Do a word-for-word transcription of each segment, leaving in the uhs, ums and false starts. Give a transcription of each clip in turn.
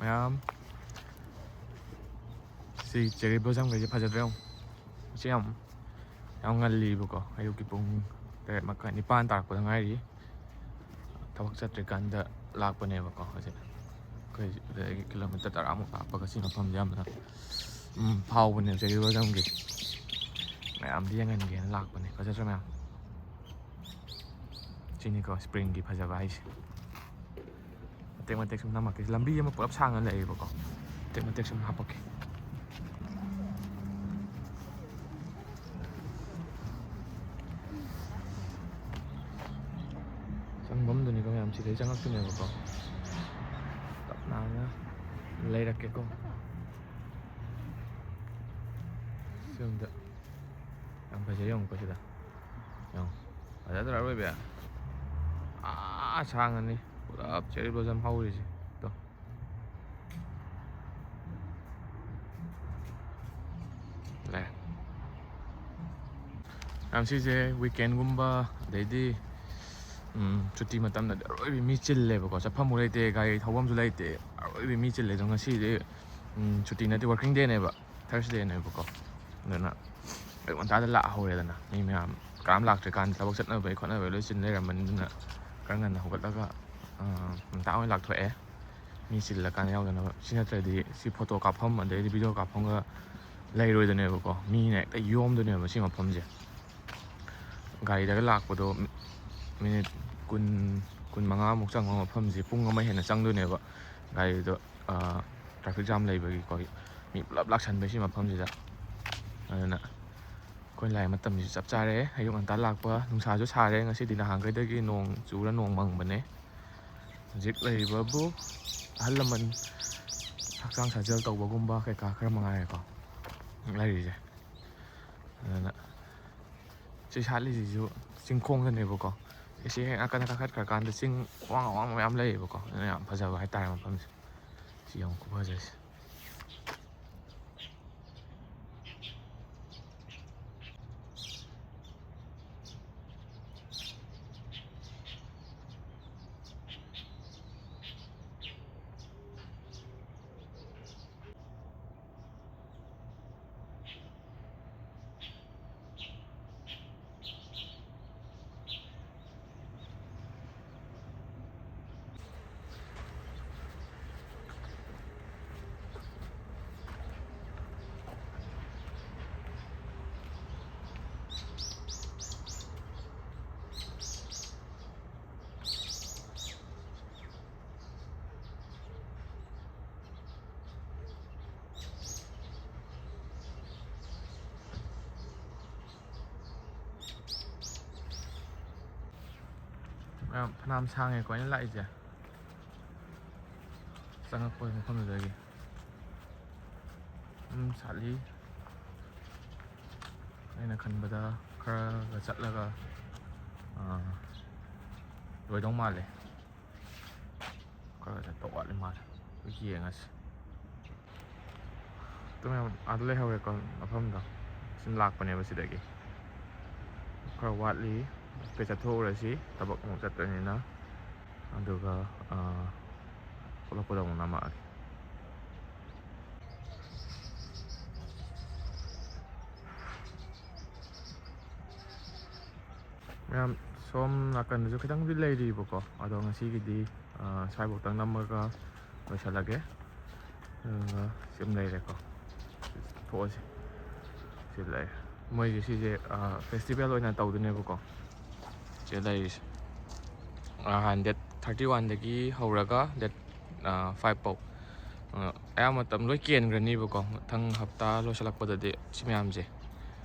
ꯃꯌꯥꯝ꯫ ꯁꯤ cherry blossomꯈꯩꯁꯦ ꯐꯖꯗ꯭ꯔꯥ ꯌꯦꯡꯉꯨ꯫ ꯁꯤ ꯌꯥꯝ, ꯌꯥꯝ ꯉꯜꯂꯤꯕꯀꯣ, ꯑꯌꯨꯛꯀꯤ ꯄꯨꯡ ꯇꯔꯦꯠ ꯃꯈꯥꯏ, ꯅꯤꯄꯥꯟ ꯇꯥꯔꯛꯄꯗ ꯉꯥꯏꯔꯤ꯫ ꯊꯕꯛ ꯆꯠꯇ꯭ꯔꯤꯀꯥꯟꯗ ꯂꯥꯛꯄꯅꯦꯕꯀꯣ꯫ ꯍꯧꯖꯤꯛ ꯑꯩꯈꯣꯏ ꯁꯤꯗꯒꯤ ꯀꯤꯂꯣꯃꯤꯇꯔ ꯇꯔꯥꯃꯨꯛ ꯂꯥꯞꯄꯒ ꯁꯤ ꯃꯐꯝꯁꯦ ꯌꯥꯝꯅ, ꯎꯝ, ꯐꯥꯎꯕꯅꯦ cherry blossomꯒꯤ꯫ ꯃꯌꯥꯝꯗꯤ ꯌꯦꯡꯍꯟꯒꯦꯅ ꯂꯥꯛꯄꯅꯦ꯫ ꯐꯖꯗ꯭ꯔꯥ ꯃꯌꯥꯝ? ꯁꯤꯅꯤꯀꯣ springꯒꯤ ꯐꯖꯕ ꯍꯥꯏꯁꯦ꯫ ꯃꯇꯦꯛ ꯃꯇꯦꯛ ꯁꯨꯝ ꯅꯝꯃꯛꯀꯦ꯫ ꯂꯝꯕꯤ ꯑꯃ ꯄꯨꯂꯞ ꯁꯥꯡꯅ ꯂꯩꯌꯦꯕꯀꯣ꯫ ꯃꯇꯦꯛ ꯃꯇꯦꯛ ꯁꯨꯝ ꯍꯥꯞꯄꯛꯀꯦ꯫ ꯆꯪꯐꯝꯗꯨꯅꯤꯀꯣ ꯃꯌꯥꯝ, ꯁꯤꯗꯩ ꯆꯪꯉꯛꯇꯣꯏꯅꯦꯕꯀꯣ꯫ ꯇꯞ ꯅꯥꯟꯅ ꯂꯩꯔꯛꯀꯦꯀꯣ꯫ ꯁꯣꯝꯗ ꯌꯥꯝ ꯐꯖꯩ ꯌꯦꯡꯉꯨꯀꯣ ꯁꯤꯗ꯫ ꯌꯦꯡꯉꯣ꯫ ꯐꯖꯗ꯭ꯔꯥ ꯑꯔꯣꯏꯕꯤ? ꯑꯥ ꯁꯥꯡꯉꯅꯤ ꯄꯨꯂꯞ cherry blossom ꯍꯧꯔꯤꯁꯦ꯫ ꯇꯣ꯫ ꯂꯩꯔꯦ꯫ ꯃꯌꯥꯝ ꯁꯤꯁꯦ weekendꯒꯨꯝꯕ ꯑꯗꯩꯗꯤ, ꯎꯝ, ꯁꯨꯇꯤ ꯃꯇꯝꯗꯗꯤ ꯑꯔꯣꯏꯕꯤ ꯃꯤ ꯆꯤꯜꯂꯦꯕꯀꯣ꯫ ꯆꯠꯐꯝꯃꯨꯛ ꯂꯩꯇꯦ, ꯒꯥꯔꯤ ꯊꯧꯐꯝꯁꯨ ꯂꯩꯇꯦ, ꯑꯔꯣꯏꯕꯤ ꯃꯤ ꯆꯤꯜꯂꯦ꯫ ꯑꯗꯣ ꯉꯁꯤꯗꯤ, ꯎꯝ, ꯁꯨꯇꯤ ꯅꯠꯇꯦ, working dayꯅꯦꯕ, Thursdayꯅꯦꯕꯀꯣ꯫ ꯑꯗꯨꯅ ꯑꯌꯨꯛ ꯉꯟꯇꯥꯗ ꯂꯥꯛꯍꯧꯔꯦꯗꯅ꯫ ꯃꯤ ꯃꯌꯥꯝ ꯀꯅꯥꯝ ꯂꯥꯛꯇ꯭ꯔꯤꯀꯥꯟꯗ ꯊꯕꯛ ꯆꯠꯅꯕꯩ ꯈꯣꯠꯅꯕꯩ ꯂꯣꯏ ꯆꯤꯟ ꯂꯩꯔꯝꯃꯅꯤ꯫ ꯑꯗꯨꯅ ꯈꯔ ꯉꯟꯅ ꯍꯧꯒꯠꯂꯒ, ꯑ, ꯉꯟꯇꯥ ꯑꯣꯏꯅ ꯂꯥꯛꯊꯣꯛꯑꯦ꯫ ꯃꯤ ꯆꯤꯜꯂꯀꯥꯟꯗ ꯌꯥꯎꯗꯅꯕ꯫ ꯁꯤ ꯅꯠꯇ꯭ꯔꯗꯤ ꯁꯤ photo ꯀꯥꯞꯐꯝ ꯑꯗꯩꯗꯤ video ꯀꯥꯞꯐꯝꯒ ꯂꯩꯔꯣꯏꯗꯣꯏꯅꯦꯕꯀꯣ꯫ ꯃꯤꯅ ꯍꯦꯛꯇ ꯌꯣꯝꯗꯣꯏꯅꯦꯕ ꯁꯤ ꯃꯐꯝꯁꯦ꯫ ꯒꯥꯔꯤꯗꯒ ꯂꯥꯛꯄꯗꯣ ꯃꯤ-, minute ꯀꯨꯟ, ꯀꯨꯟꯃꯉꯥꯃꯨꯛ ꯆꯪꯕ ꯃꯐꯝꯁꯦ ꯄꯨꯡ ꯑꯃ ꯍꯦꯟꯅ ꯆꯪꯗꯣꯏꯅꯦꯕ꯫ ꯒꯥꯔꯤꯗꯣ, ꯑ, traffic jam ꯂꯩꯕꯒꯤꯀꯣ꯫ ꯃꯤ ꯄꯨꯂꯞ ꯂꯥꯛꯁꯟꯕꯩ ꯁꯤ ꯃꯐꯝꯁꯤꯗ꯫ ꯑꯗꯨꯅ ꯑꯩꯈꯣꯏ ꯂꯥꯛꯏ ꯃꯇꯝꯁꯤꯁꯨ ꯆꯞ ꯆꯥꯔꯦ꯫ ꯑꯌꯨꯛ ꯉꯟꯇꯥ ꯂꯥꯛꯄ, ꯅꯨꯡꯁꯥꯁꯨ ꯁꯥꯔꯦ꯫ ꯉꯁꯤꯗꯤ ꯅꯍꯥꯟꯈꯩꯗꯒꯤ ꯅꯣꯡ ꯆꯨꯔ ꯅꯣꯡ ꯃꯪꯕꯅꯦ꯫ ꯍꯧꯖꯤꯛ ꯂꯩꯔꯤꯕꯕꯨ ꯑꯍꯜ ꯂꯃꯟ ꯍꯛꯆꯥꯡ ꯁꯥꯖꯦꯜ ꯇꯧꯕꯒꯨꯝꯕ ꯀꯩꯀꯥ ꯈꯔ ꯃꯉꯥꯏꯔꯦꯀꯣ ꯂꯩꯔꯤꯁꯦ꯫ ꯑꯗꯨꯅ ꯁꯤ ꯁꯥꯠꯂꯤꯁꯤꯁꯨ ꯆꯤꯡꯈꯣꯡꯗꯅꯦꯕꯀꯣ꯫ ꯁꯤ ꯍꯦꯛ ꯅꯥꯀꯟꯗ ꯀꯥꯈꯠꯈ꯭ꯔꯀꯥꯟꯗ ꯆꯤꯡ ꯑꯋꯥꯡ ꯑꯋꯥꯡꯕ ꯃꯌꯥꯝ ꯂꯩꯌꯦꯕꯀꯣ꯫ ꯑꯗꯨꯅ ꯌꯥꯝ ꯐꯖꯕ ꯍꯥꯏꯇꯥꯔꯦ ꯃꯐꯝꯁꯦ꯫ ꯁꯤ ꯌꯦꯡꯉꯨ ꯈꯨꯐꯖꯁꯦ꯫ ꯃꯌꯥꯝ, ꯐꯅꯌꯥꯝ ꯁꯥꯡꯉꯦꯀꯣ ꯑꯩꯅ ꯂꯥꯛꯏꯁꯦ, ꯆꯪꯉꯛꯄꯒꯤ ꯃꯐꯝꯗꯨꯗꯒꯤ꯫ ꯑꯗꯨꯝ ꯁꯥꯠꯂꯤ꯫ ꯑꯩꯅ ꯈꯟꯕꯗ ꯈꯔꯒ ꯆꯠꯂꯒ, ꯑꯥ, ꯂꯣꯏꯗꯧ ꯃꯥꯜꯂꯦ꯫ ꯈꯔ ꯆꯠꯄ ꯋꯥꯠꯂꯤ ꯃꯥꯜꯂꯦ꯫ ꯑꯩꯈꯣꯏ ꯌꯦꯡꯉꯁꯤ꯫ ꯑꯗꯨ ꯃꯌꯥꯝ ꯑꯥꯗ ꯂꯩꯍꯧꯔꯦꯀꯣ ꯃꯐꯝꯗꯣ꯫ ꯁꯨꯝ ꯂꯥꯛꯄꯅꯦꯕ ꯁꯤꯗꯒꯤ꯫ ꯈꯔ ꯋꯥꯠꯂꯤ꯫ ꯍꯥꯏꯐꯦꯠ ꯆꯠꯊꯣꯛꯎꯔꯁꯤ꯫ ꯊꯕꯛ ꯑꯃꯨꯛ ꯆꯠꯇꯣꯏꯅꯤꯅ꯫ ꯑꯗꯨꯒ, ꯑꯥ, ꯊꯣꯛꯂꯛꯄꯗ ꯑꯃꯨꯛ ꯅꯝꯃꯛꯑꯒꯦ꯫ ꯃꯌꯥꯝ, ꯁꯣꯝ ꯅꯥꯀꯟꯗꯁꯨ ꯈꯤꯇꯪꯗꯤ ꯂꯩꯔꯤꯕꯀꯣ, ꯑꯗꯣ ꯉꯁꯤꯒꯤꯗꯤ, ꯑꯥ, ꯁ꯭ꯋꯥꯏꯐꯥꯎꯇꯪ ꯅꯝꯃꯒ ꯂꯣꯏꯁꯤꯜꯂꯒꯦ꯫ ꯑꯗꯨꯒ ꯁꯤ ꯑꯃ ꯂꯩꯔꯦꯀꯣ, ꯊꯣꯛꯑꯁꯤ꯫ ꯁꯤ ꯂꯩꯔꯦ꯫ ꯃꯣꯏꯒꯤ ꯁꯤꯁꯦ, ꯑꯥ, ꯐꯦꯁꯇꯤꯚꯦꯜ ꯑꯣꯏꯅ ꯇꯧꯗꯣꯏꯅꯦꯕꯀꯣ꯫ ꯁꯤ ꯂꯩꯔꯤꯁꯦ꯫ ꯅꯍꯥꯟ ꯗꯦꯠ ꯊꯥꯔꯇꯤ ꯋꯥꯟꯗꯒꯤ ꯍꯧꯔꯒ ꯗꯦꯠ, ꯑꯥ, ꯐꯥꯏꯚ ꯐꯥꯎ꯫ ꯑꯥ, ꯑꯌꯥꯝꯕ ꯃꯇꯝ ꯂꯣꯏ ꯀꯦꯟꯈ꯭ꯔꯅꯤꯕꯀꯣ꯫ ꯃꯊꯪ ꯍꯞꯇꯥ ꯂꯣꯏꯁꯤꯜꯂꯛꯄꯗꯗꯤ ꯁꯤ ꯃꯌꯥꯝꯁꯦ,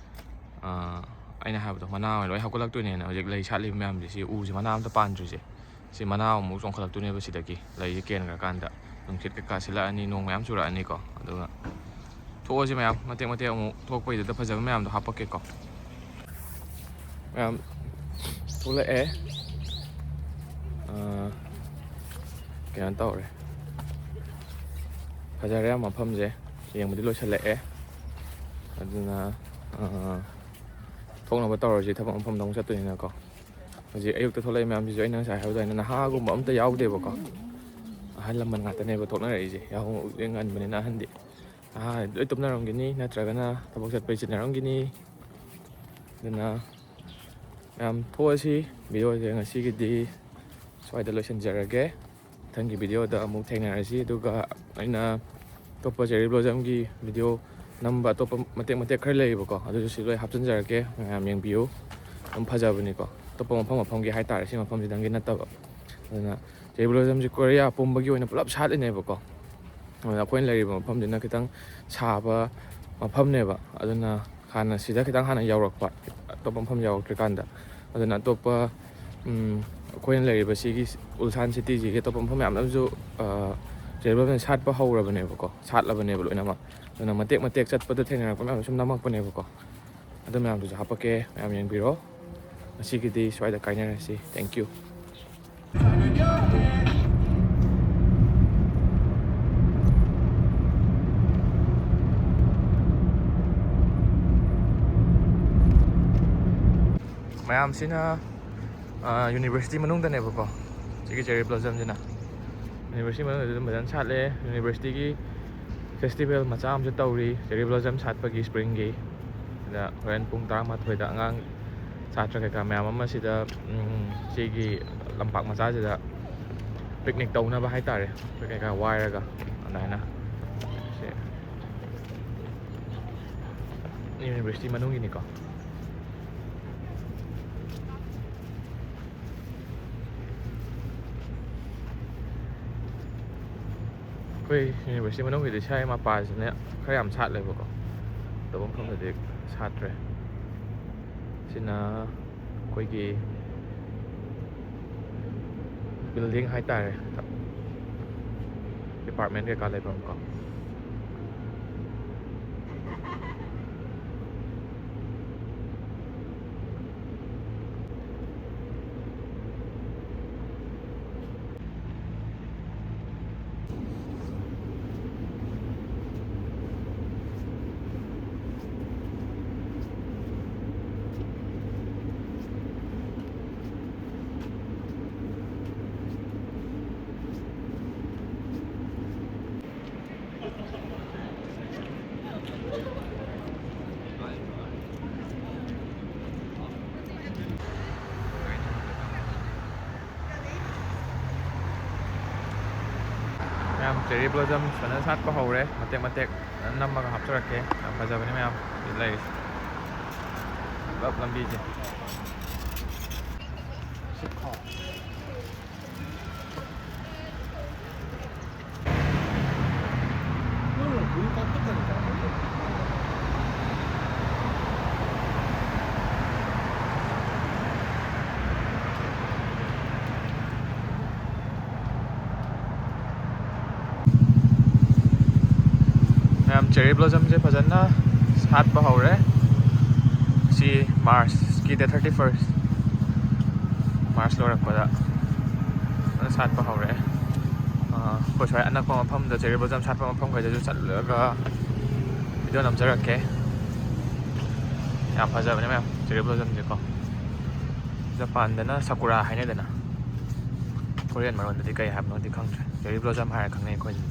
ꯑꯥ, ꯑꯩꯅ ꯍꯥꯏꯕꯗꯣ, ꯃꯅꯥ ꯑꯣꯏꯅ ꯂꯣꯏ ꯍꯧꯒꯠꯂꯛꯇꯣꯏꯅꯦꯅ꯫ ꯍꯧꯖꯤꯛ ꯂꯩ ꯁꯥꯠꯂꯤꯕ ꯃꯌꯥꯝꯁꯦ, ꯁꯤ ꯎꯁꯦ ꯃꯅꯥ ꯑꯝꯇ ꯄꯥꯟꯗ꯭ꯔꯤꯁꯦ, ꯁꯤ ꯃꯅꯥ ꯑꯃꯨꯛ ꯆꯣꯡꯈꯠꯂꯛꯇꯣꯏꯅꯦꯕ ꯁꯤꯗꯒꯤ, ꯂꯩꯁꯦ ꯀꯦꯟꯈ꯭ꯔꯀꯥꯟꯗ꯫ ꯅꯨꯡꯁꯤꯠ ꯀꯩꯀꯥ ꯁꯤꯜꯂꯛꯑꯅꯤ, ꯅꯣꯡ ꯃꯌꯥꯝ ꯆꯨꯔꯛꯑꯅꯤꯀꯣ꯫ ꯑꯗꯨꯒ ꯊꯣꯛꯑꯁꯤ ꯃꯌꯥꯝ, ꯃꯇꯦꯛ ꯃꯇꯦꯛ ꯑꯃꯨꯛ ꯊꯣꯛꯄꯩꯗꯨꯗ ꯐꯖꯕ ꯃꯌꯥꯝꯗꯣ ꯍꯥꯞꯄꯛꯀꯦꯀꯣ꯫ ꯃꯌꯥꯝ ꯊꯣꯛꯂꯛꯑꯦ꯫ ꯑꯥ, ꯀꯩꯅꯣ ꯇꯧꯔꯦ, ꯐꯖꯔꯦ ꯃꯐꯝꯁꯦ꯫ ꯌꯦꯡꯕꯗꯤ ꯂꯣꯏꯁꯤꯜꯂꯛꯑꯦ꯫ ꯑꯗꯨꯅ, ꯑꯥ, ꯊꯣꯛꯅꯕ ꯇꯧꯔꯁꯤ꯫ ꯊꯕꯛ ꯃꯐꯝꯗ ꯑꯃꯨꯛ ꯆꯠꯇꯣꯏꯅꯤꯅꯀꯣ꯫ ꯍꯧꯖꯤꯛ ꯑꯌꯨꯛꯇ ꯊꯣꯛꯂꯛꯏ ꯃꯌꯥꯝꯁꯤꯁꯨ ꯑꯩꯅ ꯉꯁꯥꯏ ꯍꯥꯏꯕ ꯑꯗꯨꯃꯥꯏꯅ ꯅꯍꯥꯒꯨꯝꯕ ꯑꯝꯇ ꯌꯥꯎꯗꯦꯕꯀꯣ꯫ ꯑꯍꯜ ꯂꯃꯟ ꯉꯥꯛꯇꯅꯦꯕ ꯊꯣꯛꯅꯔꯛꯏꯁꯦ꯫ ꯌꯥꯍꯧ ꯉꯟꯕꯅꯤꯅ ꯑꯍꯟꯗꯤ꯫ ꯑꯍꯥ, ꯂꯣꯏ ꯇꯨꯝꯅꯔꯝꯒꯅꯤ, ꯅꯠꯇ꯭ꯔꯒꯅ ꯊꯕꯛ ꯆꯠꯄꯩ ꯆꯤꯟꯅꯔꯝꯒꯅꯤ꯫ ꯑꯗꯨꯅ ꯃꯌꯥꯝ ꯊꯣꯛꯑꯁꯤ꯫ ꯚꯤꯗꯤꯑꯣꯁꯦ ꯉꯁꯤꯒꯤꯗꯤ ꯁ꯭ꯋꯥꯏꯗ ꯂꯣꯏꯁꯤꯟꯖꯔꯒꯦ꯫ ꯃꯊꯪꯒꯤ ꯚꯤꯗꯤꯑꯣꯗ ꯑꯃꯨꯛ ꯊꯦꯡꯅꯔꯁꯤ꯫ ꯑꯗꯨꯒ ꯑꯩꯅ ꯑꯇꯣꯞꯄ ꯆꯦꯔꯤ ꯕ꯭ꯂꯣꯖꯝꯒꯤ ꯚꯤꯗꯤꯑꯣ ꯅꯝꯕ ꯑꯇꯣꯞꯄ ꯃꯇꯦꯛ ꯃꯇꯦꯛ ꯈꯔ ꯂꯩꯌꯦꯕꯀꯣ, ꯑꯗꯨꯁꯨ ꯁꯤ ꯂꯣꯏ ꯍꯥꯞꯆꯤꯟꯖꯔꯛꯀꯦ, ꯃꯌꯥꯝ ꯌꯦꯡꯕꯤꯌꯨ꯫ ꯑꯗꯨꯝ ꯐꯖꯕꯅꯤꯀꯣ, ꯑꯇꯣꯞꯄ ꯃꯐꯝ ꯃꯐꯝꯒꯤ ꯍꯥꯏꯇꯥꯔꯦ, ꯁꯤ ꯃꯐꯝꯁꯤꯗꯪꯒꯤ ꯅꯠꯇꯕ꯫ ꯑꯗꯨꯅ ꯆꯦꯔꯤ ꯕ꯭ꯂꯣꯁꯝꯁꯤ ꯀꯣꯔꯤꯌꯥ ꯄꯨꯝꯕꯒꯤ ꯑꯣꯏꯅ ꯄꯨꯂꯞ ꯁꯥꯠꯂꯤꯅꯦꯕꯀꯣ꯫ ꯑꯗꯨꯅ ꯑꯩꯈꯣꯏꯅ ꯂꯩꯔꯤꯕ ꯃꯐꯝꯁꯤꯅ ꯈꯤꯇꯪ ꯁꯥꯕ ꯃꯐꯝꯅꯦꯕ, ꯑꯗꯨꯅ ꯍꯥꯟꯅ ꯁꯤꯗ ꯈꯤꯇꯪ ꯍꯥꯟꯅ ꯌꯧꯔꯛꯄ, ꯑꯇꯣꯞꯄ ꯃꯐꯝ ꯌꯧꯔꯛꯇ꯭ꯔꯤꯀꯥꯟꯗ꯫ ꯑꯗꯨꯅ ꯑꯇꯣꯞꯄ, ꯎꯝ, ꯑꯩꯈꯣꯏꯅ ꯂꯩꯔꯤꯕ ꯁꯤꯒꯤ ꯎꯜꯁꯥꯟ ꯁꯤꯇꯤꯁꯤꯒꯤ ꯑꯇꯣꯞꯄ ꯃꯐꯝ ꯃꯌꯥꯝꯗꯁꯨ, ꯑ, ꯆꯦꯔꯤ ꯕ꯭ꯂꯣꯁꯝ ꯁꯥꯠꯄ ꯍꯧꯔꯕꯅꯦꯕꯀꯣ, ꯁꯥꯠꯂꯕꯅꯦꯕ ꯂꯣꯏꯅꯃꯛ꯫ ꯑꯗꯨꯅ ꯃꯇꯦꯛ ꯃꯇꯦꯛ ꯆꯠꯄꯗ ꯊꯦꯡꯅꯔꯛꯄ ꯃꯌꯥꯝꯗꯣ ꯁꯨꯝ ꯅꯝꯃꯛꯄꯅꯦꯕꯀꯣ꯫ ꯑꯗꯨ ꯃꯌꯥꯝꯗꯨꯁꯨ ꯍꯥꯄꯛꯀꯦ, ꯃꯌꯥꯝ ꯌꯦꯡꯕꯤꯔꯣ꯫ ꯉꯁꯤꯒꯤꯗꯤ ꯁ꯭ꯋꯥꯏꯗ ꯀꯥꯏꯅꯔꯁꯤ꯫ Thank you꯫ ꯃꯌꯥꯝꯁꯤꯅ, ꯑ, ꯌꯨꯅꯤꯚꯔꯁꯤꯇꯤ ꯃꯅꯨꯡꯗꯅꯦꯕꯀꯣ, ꯁꯤꯒꯤ ꯆꯦꯔꯤ ꯕ꯭ꯂꯣꯁꯝꯁꯤꯅ꯫ ꯌꯨꯅꯤꯚꯔꯁꯤꯇꯤ ꯃꯅꯨꯡꯗ ꯑꯗꯨꯝ ꯐꯖꯅ ꯁꯥꯠꯂꯦ꯫ ꯌꯨꯅꯤꯚꯔꯁꯤꯇꯤꯒꯤ ꯐꯦꯁꯇꯤꯚꯦꯜ ꯃꯆꯥ ꯑꯃꯁꯨ ꯇꯧꯔꯤ, ꯆꯦꯔꯤ ꯕ꯭ꯂꯣꯁꯝ ꯁꯥꯠꯄꯒꯤ, ꯁ꯭ꯄ꯭ꯔꯤꯡꯒꯤ꯫ ꯁꯤꯗ ꯍꯣꯔꯦꯟ ꯄꯨꯡ ꯇꯔꯥꯃꯥꯊꯣꯏꯗ ꯑꯉꯥꯡ ꯁꯥꯇ꯭ꯔ ꯀꯩꯀꯥ ꯃꯌꯥꯝ ꯑꯃ ꯁꯤꯗ, ꯎꯝ, ꯁꯤꯒꯤ ꯂꯝꯄꯥꯛ ꯃꯆꯥꯁꯤꯗ ꯄꯤꯛꯅꯤꯛ ꯇꯧꯅꯕ ꯍꯥꯏꯇꯥꯔꯦ, ꯑꯩꯈꯣꯏ ꯀꯩꯀꯥ ꯋꯥꯏꯔꯒ ꯑꯗꯨꯃꯥꯏꯅ꯫ ꯁꯦ, ꯌꯨꯅꯤꯚꯔꯁꯤꯇꯤ ꯃꯅꯨꯡꯒꯤꯅꯤꯀꯣ꯫ ꯑꯩꯈꯣꯏ ꯌꯨꯅꯤꯚꯔꯁꯤꯇꯤ ꯃꯅꯨꯡꯒꯤꯗꯤ ꯁ꯭ꯋꯥꯏ ꯃꯄꯥꯁꯤꯅ ꯈꯔ ꯌꯥꯝ ꯁꯥꯠꯂꯦꯕꯀꯣ, ꯑꯇꯣꯞꯄ ꯃꯐꯝꯗꯗꯤ ꯁꯥꯠꯇ꯭ꯔꯦ꯫ ꯁꯤꯅ ꯑꯩꯈꯣꯏꯒꯤ ꯕꯤꯜꯗꯤꯡ ꯍꯥꯏꯇꯥꯔꯦ, ꯗꯤꯄꯥꯔꯠꯃꯦꯟ ꯀꯩꯀꯥ ꯂꯩꯐꯝ ꯀꯣ꯫ Cherry blossom ꯐꯖꯅ ꯁꯥꯠꯄ ꯍꯧꯔꯦ, ꯃꯇꯦꯛ ꯃꯇꯦꯛ ꯐꯖꯅ ꯅꯝꯃꯒ ꯍꯥꯞꯆꯔꯛꯀꯦ꯫ ꯌꯥꯝ ꯐꯖꯕꯅꯤ ꯃꯌꯥꯝ ꯁꯤ ꯂꯩꯔꯤꯁꯦ, ꯄꯨꯂꯞ ꯂꯝꯕꯤꯁꯦ꯫ ꯃꯌꯥꯝ, cherry blossomꯁꯦ ꯐꯖꯅ ꯁꯥꯠꯄ ꯍꯧꯔꯦ꯫ ꯁꯤ Marchꯀꯤ date thirty first, March ꯂꯣꯏꯔꯛꯄꯗ ꯐꯖꯅ ꯁꯥꯠꯄ ꯍꯧꯔꯦ꯫ ꯑꯥ, ꯑꯩꯈꯣꯏ ꯁ꯭ꯋꯥꯏ ꯑꯅꯛꯄ ꯃꯐꯝꯗ cherry blossom ꯁꯥꯠꯄ ꯃꯐꯝꯈꯩꯗꯁꯨ ꯆꯠꯂꯒ video ꯅꯝꯖꯔꯛꯀꯦ꯫ ꯌꯥꯝ ꯐꯖꯕꯅꯦ ꯃꯌꯥꯝ, cherry blossomꯁꯦꯀꯣ꯫ ꯖꯄꯥꯟꯗꯅ sakura ꯍꯥꯏꯅꯗꯅ, ꯀꯣꯔꯤꯌꯟ ꯃꯔꯣꯟꯗꯗꯤ ꯀꯩ ꯍꯥꯏꯕꯅꯣꯗꯤ ꯈꯪꯗ꯭ꯔꯦ꯫ Cherry blossom ꯍꯥꯏꯔ ꯈꯪꯅꯩ ꯑꯩꯈꯣꯏꯗꯤ꯫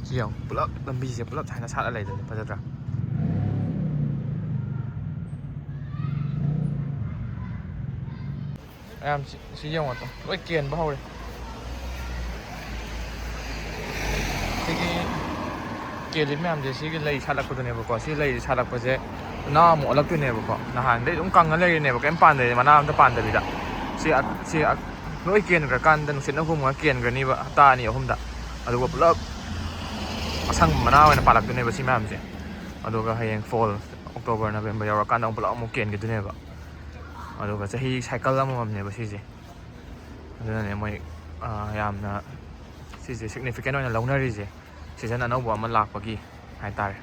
ꯁꯤ ꯌꯦꯡꯉꯨ, ꯄꯨꯂꯞ ꯂꯝꯕꯤꯁꯦ ꯄꯨꯂꯞ ꯁꯨꯃꯥꯏꯅ ꯁꯥꯠꯂ ꯂꯩꯗꯨꯅꯤ, ꯐꯖꯗ꯭ꯔꯥ? ꯃꯌꯥꯝ ꯁꯤ, ꯁꯤ ꯌꯦꯡꯉꯣ ꯇꯨ, ꯂꯣꯏ ꯀꯦꯟꯕ ꯍꯧꯔꯦ꯫ ꯁꯤꯒꯤ ꯀꯦꯜꯂꯤ ꯃꯌꯥꯝꯁꯦ ꯁꯤꯒꯤ ꯂꯩ ꯁꯥꯠꯂꯛꯄꯗꯨꯅꯦꯕꯀꯣ꯫ ꯁꯤ ꯂꯩꯁꯦ ꯁꯥꯠꯂꯛꯄꯁꯦ ꯎꯅꯥ ꯑꯃꯨꯛ ꯑꯣꯜꯂꯛꯇꯣꯏꯅꯦꯕꯀꯣ꯫ ꯅꯍꯥꯟꯗꯩ ꯑꯗꯨꯝ ꯀꯪꯉ ꯂꯩꯔꯤꯅꯦꯕ, ꯀꯩꯝ ꯄꯥꯟꯗꯕꯤꯗ꯫ ꯁꯤ ꯑ-, ꯁꯤ ꯑ-, ꯂꯣꯏ ꯀꯦꯟꯈ꯭ꯔꯀꯥꯟꯗ, ꯅꯨꯡꯁꯤꯠꯅ ꯍꯨꯝꯃꯒ ꯀꯦꯟꯈ꯭ꯔꯅꯤꯕ ꯍꯞꯇꯥ ꯑꯅꯤ ꯑꯍꯨꯝꯗ꯫ ꯑꯗꯨꯒ ꯄꯨꯂꯞ ꯑꯁꯪꯕ ꯃꯅꯥ ꯑꯣꯏꯅ ꯄꯥꯜꯂꯛꯇꯣꯏꯅꯦꯕ ꯁꯤ ꯃꯌꯥꯝꯁꯦ꯫ ꯑꯗꯨꯒ ꯍꯌꯦꯡ fall, October, November ꯌꯧꯔꯀꯥꯟꯗ ꯑꯃꯨꯛ ꯄꯨꯂꯞ ꯑꯃꯨꯛ ꯀꯦꯟꯈꯤꯗꯣꯏꯅꯦꯕ꯫ ꯑꯗꯨꯒ ꯆꯍꯤ cycle ꯑꯃꯃꯝꯅꯦꯕ ꯁꯤꯁꯦ꯫ ꯑꯗꯨꯅꯅꯦ ꯃꯣꯏ, ꯑꯥ, ꯌꯥꯝꯅ ꯁꯤꯁꯦ significant ꯑꯣꯏꯅ ꯂꯧꯅꯔꯤꯁꯦ, season ꯑꯅꯧꯕ ꯑꯃ ꯂꯥꯛꯄꯒꯤ ꯍꯥꯏꯇꯥꯔꯦ꯫